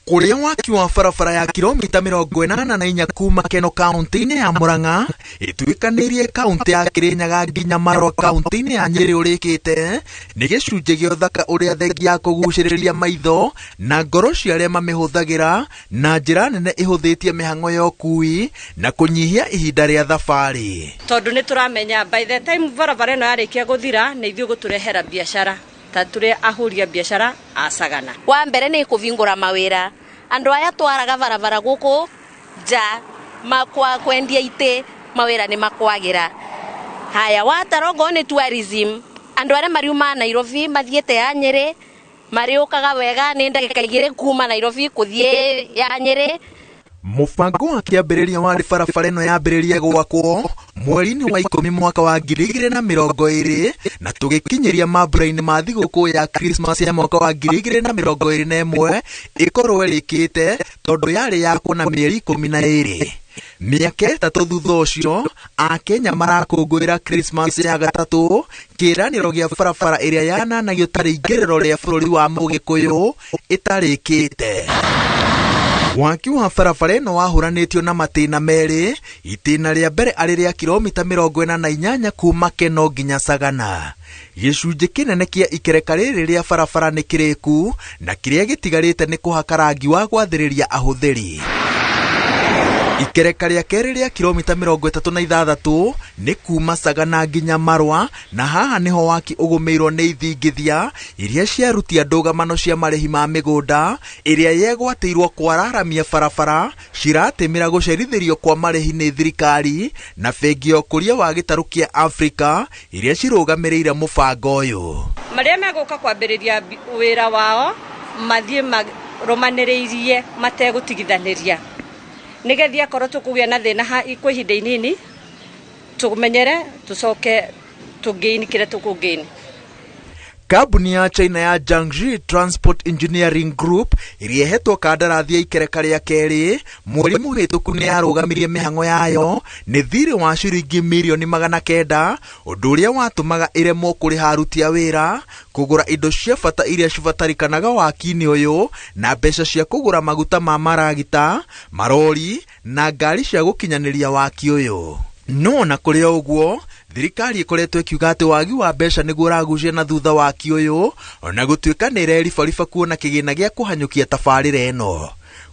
Kũrĩa waki wa barabara ya kilomita 84 kuma Keno kaunti-inĩ ya Murang'a ĩtuĩkanĩirie kaunti ya Kirinyaga nginya Marwa kaunti-inĩ ya Nyĩrĩ ũrĩkĩte nĩ gĩcunjĩ gĩa ũthaka ũrĩa thengia ya kũgucĩrĩria maitho na ngoro cia arĩa mamĩhũthagĩra na njĩra nene ĩhũthĩtie mĩhang'o ya ũkui na kũnyihia ihinda rĩa thabarĩ. Tondũ nĩ tũramenya by the time barabara ĩno yarĩkia gũthira, nĩ ithuĩ gũtũrehera biacara ta tũrĩ ahũri a biacara a Sagana. Wa mbere nĩ kũvingũra mawĩra, andũ aya twaraga barabara gũkũ nja makwa kwendia itĩ, mawĩra nĩ makwagĩra. Haya, watarongo nĩ tourism, andũ arĩa mariuma Nairobi mathiĩte ya Nyĩrĩ marĩũkaga wega, nĩ ndagĩka 2 kuma Nairobi kũthiĩ ya Nyĩrĩ. Mũbango wa kĩambĩrĩria warĩ barabara ĩno yambĩrĩrie gwakwo mweri-inĩ wa 10 mwaka wa 2020 na tũgĩkinyĩria mambura-inĩ ma thigũkũ ya Christmas ya mwaka wa 2021 ĩkorwo ĩrĩkĩte tondũ yarĩ yakwo na mĩeri 12. Mĩaka 3 thutha ũcio, Akenya marakũngũĩra Christmas ya gatatũ, kĩĩranĩro gĩa barabara ĩrĩa yananagio tarĩ ingĩrĩro rĩa bũrũri wa Mũgĩkũyũ ĩtarĩkĩte. Waki wa barabara ĩno wahũranĩtio na matĩna merĩ, itĩna rĩa mbere arĩ rĩa kilomita 48 kuma Keno nginya Sagana. Gĩcunjĩ kĩnene kĩa ikereka rĩrĩ rĩa barabara nĩ kĩrĩku na kĩrĩa gĩtigarĩte nĩ kũhaka rangi wa gwathĩrĩria ahũthĩri. Ikereka rĩa kerĩ rĩa kilomita 36 nĩ kuma Sagana nginya Marwa, na haha nĩho waki ũgũmĩirwo nĩ ithingithia iria ciarutia ndũgamano cia marĩhi ma mĩgũnda ĩrĩa yegwatĩirwo kwararamia barabara ciratĩmĩra gũcerithĩrio kwa marĩhi nĩ thirikari na bengi ya ũkũria wa gĩtarũ kĩa Afrika iria cirũgamĩrĩire mũbango ũyũ. Marĩa megũka kwambĩrĩria wĩra wao mathiĩ marũmanĩrĩirie mategũtigithanĩria, nĩgeithia akorwo tũkũgĩa na thĩna kwa ihinda inini tũmenyere tũcoke tũgain kĩrĩa tũkũgain. Kambuni ya China ya Jiangxi Transport Engineering Group ĩrĩa ĩhetwo kandarathi ya ikereka rĩa kerĩ mweri mũhĩtũku nĩ yarũgamirie mĩhang'o yayo nĩ thirĩ wa ciringi mirioni 900, ũndũ ũrĩa watũmaga ĩremwo kũrĩha aruti a wĩra, kũgũra indo cia bata iria cibatarĩkanaga waki-inĩ ũyũ na mbeca cia kũgũra maguta ma maragita, marori na ngari cia gũkinyanĩria waki ũyũ. No na kũrĩ o ũguo, thirikari ĩkoretwo ĩkiuga atĩ wagi wa mbeca nĩguo ũragucia na thutha waki ũyũ, ona gũtuĩka nĩ ĩreribariba kuona kĩgĩna gĩa kũhanyũkia tabarĩra ĩno.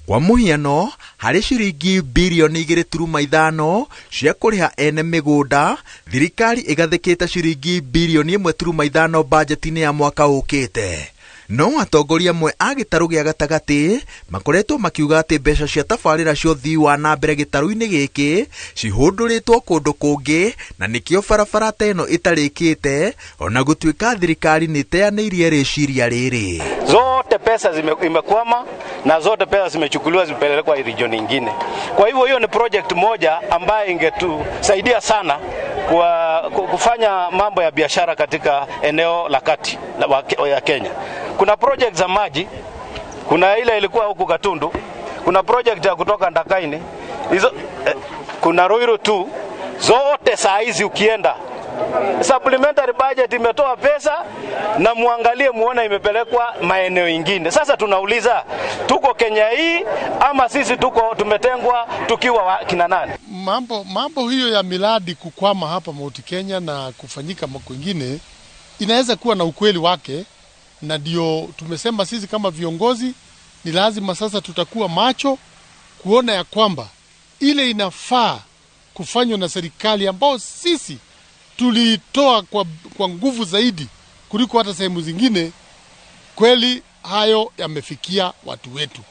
Kwa mũhiano, harĩ ciringi birioni 2.5 cia kũrĩha ene mĩgũnda, thirikari ĩgathĩkĩte ciringi birioni 1.5 bajeti-inĩ ya mwaka ũkĩte. No atongoria amwe a gĩtarũ gĩa gatagatĩ makoretwo makiuga atĩ mbeca cia tabarĩra cia ũthii wa na mbere gĩtarũ-inĩ gĩkĩ cihũndũrĩtwo kũndũ kũngĩ na nĩkĩo barabara ta ĩno ĩtarĩkĩte, ona gũtuĩka thirikari nĩ ĩteanĩirie rĩciria rĩrĩ. Zote pesa imekwama na zote pesa zimechukuliwa zimepelekwa region nyingine. Kwa hivyo hiyo ni project moja ambayo ingetusaidia sana kwa kufanya mambo ya biashara katika eneo la kati ya Kenya. Kuna project za maji, kuna ile ilikuwa huku Gatundu, kuna project ya kutoka Ndakaini, hizo, kuna Ruiru tu. Zote saa hizi ukienda supplementary budget imetoa pesa na muangalie muone imepelekwa maeneo ingine. Sasa tunauliza, tuko Kenya hii ama sisi tuko tumetengwa tukiwa kina nani? Mambo hiyo ya miradi kukwama hapa Mount Kenya na kufanyika kwingine inaweza kuwa na ukweli wake, na ndio tumesema sisi kama viongozi ni lazima sasa tutakuwa macho kuona ya kwamba ile inafaa kufanywa na serikali ambao sisi tulitoa kwa nguvu zaidi kuliko hata sehemu zingine, kweli hayo yamefikia watu wetu.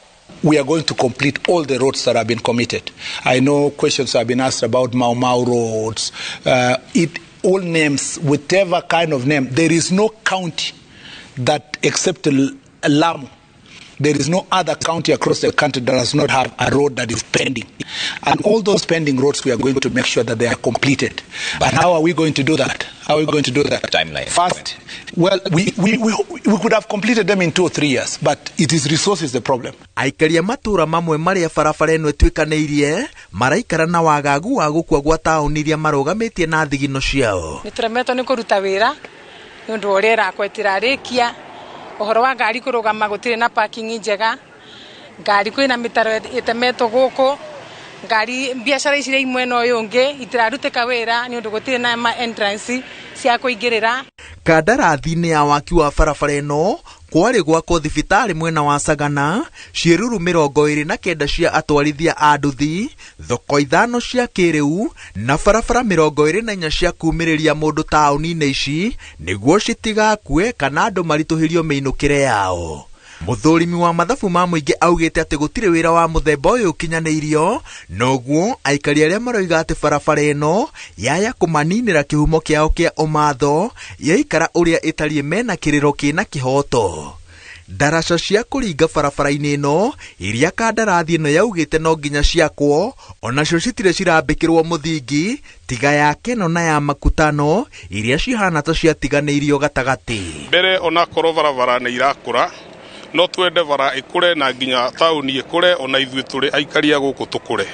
We are going to complete all the roads that have been committed. I know questions have been asked about Mau Mau roads. It all names, whatever kind of name, there is no county that except Lamu, there is no other county across the country that does not have a road that is pending. And all those pending roads, we are going to make sure that they are completed. But how are we going to do that? How are we going to do that? Timeline. First, well, we could have completed them in 2 or 3 years, but it is resources the problem. Aikaria matura mamwe marĩa barabara ĩno ĩtuĩkanĩirie maraikara na wagagu wa gũkua gwa taũni iria marũgamĩtie na thigino ciao. Nĩ tũremetwo nĩ kũruta wĩra nĩ ũndũ wa ũrĩa ĩrakwo ĩtirarĩkia. Ũhoro wa ngari kũrũgama gũtirĩ na parking njega. Ngari kwina mitaro itemetwo guku, ngari biacara ici imwe no yungi itirarutika wira ni undu gutire na ma entrance cia kuingirira. Kandarathi-inĩ ya waki wa barabara ĩno kwarĩ gwakwo thibitarĩ mwena wa Sagana, ciĩruru 29 cia atwarithia a nduthi, thoko 5 cia kĩrĩu na barabara 24 cia kumĩrĩria mũndũ taũni-inĩ ici nĩguo citigakue kana andũ maritũhĩrio mĩinũkĩre yao. Mũthũrimi wa mathabu ma mũingĩ augĩte atĩ gũtirĩ wĩra wa mũthemba ũyũ ũkinyanĩirio, noguo aikari arĩa maroiga atĩ barabara ĩno yaya kũmaninĩra kĩhumo kĩao kĩa ũmatho yaikara ũrĩa ĩtariĩ mena kĩrĩro kĩna kĩhoto. Ndaraca cia kũringa barabara-inĩ ĩno iria kandarathi ĩno yaugĩte no nginya ciakwo onacio citirĩ cirambĩkĩrwo mũthingi tiga ya Keno na ya Makutano iria cihana ta ciatiganĩirio gatagatĩ. Mbere onakorwo barabara nĩ irakũra, no twende bara ikure na nginya taũni ikure ona ithuĩ tũrĩ aikari a gũkũ tũkũre.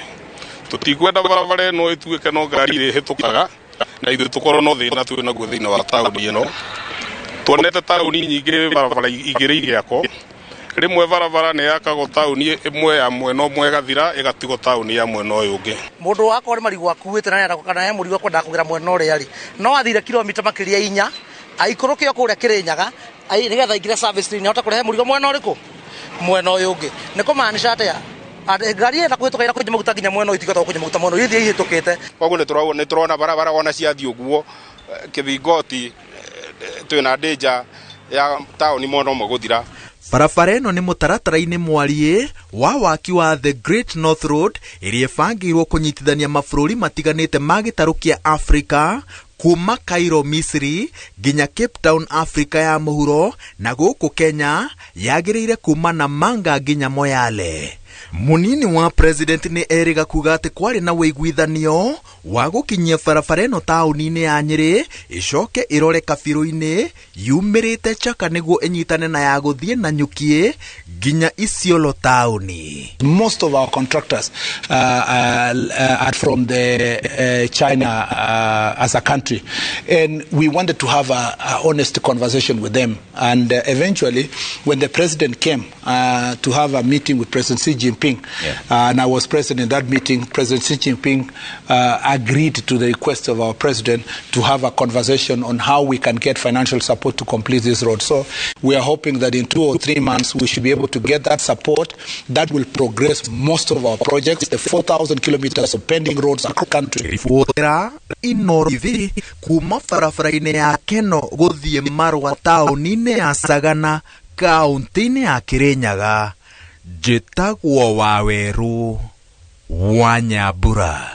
Tũtikwenda barabara ĩno ĩtuĩke no ngari irĩhĩtũkaga na ithuĩ tũkorwo no thĩna twĩ naguo thĩinĩ wa taũni ĩno. Tuonete taũni nyingĩ barabara igĩrĩ igĩakwo, rĩmwe barabara nĩ yakagwo taũni ĩmwe ya mwena ũmwe ĩgathira ĩgatigwo taũni ya mwena ũyũ ũngĩ. Mũndũ wakwa nĩ marigũ akuĩte na kana he mũrigo akwendaga kũgĩra mwena ũrĩa rĩ, no athire kilomita makĩria 4 aikũrũke o kũrĩa Kĩrĩnyaga nigetha aingĩre service lane ahote kũrehe mũrigo mwena ũrĩkũ, mwena ũyũ ũngĩ. Nĩ kũmaanisha atĩa? Ngari ĩrenda kũhĩtũka ĩra kũnyua maguta nginya mwena ũyũ itihotaga kũnyua maguta mwena ũyũ, ithiĩ ihĩtũkĩte. Koguo nĩ tũrona barabara wona ciathiĩ ũguo kĩbingoti twĩna ndĩnja ya taũni mwena ũmwe gũthira. Barabara ĩno nĩ mũtaratara-inĩ mwariĩ wa waki wa The Great North Road ĩrĩa ĩbangĩirwo kũnyitithania mabũrũri matiganĩte ma gĩtarũ kĩa Afrika kuma Cairo Misri nginya Cape Town Afrika ya mũhuro na gũkũ Kenya yagĩrĩire kuma Namanga nginya Moyale. Munini wa president nĩ erĩga kuga atĩ kwarĩ na ũiguithanio wa gũkinyia barabara ĩno taũni-inĩ ya Nyĩrĩ ĩcoke ĩrore kabirũ-inĩ yumĩrĩte Chaka nĩguo ĩnyitane na ya gũthiĩ Nanyuki nginya Isiolo taũni. Most of our contractors are from the China as a country, and we wanted to have a honest conversation with them, and eventually when the president came to have a meeting with President Xi Jinping, and I was present in that meeting, President Xi Jinping agreed to the request of our president to have a conversation on how we can get financial support to complete this road. So we are hoping that in 2 or 3 months we should be able to get that support that will progress most of our projects, the 4,000 kilometers of pending roads across the country. Ribotera Inooro TV kuma barabara-inĩ ya Keno gũthiĩ Marwa taũni-inĩ ya Sagana kaũntĩ-inĩ ya Kĩrĩnyaga. Njĩtagwo Wawerũ wa Nyambura.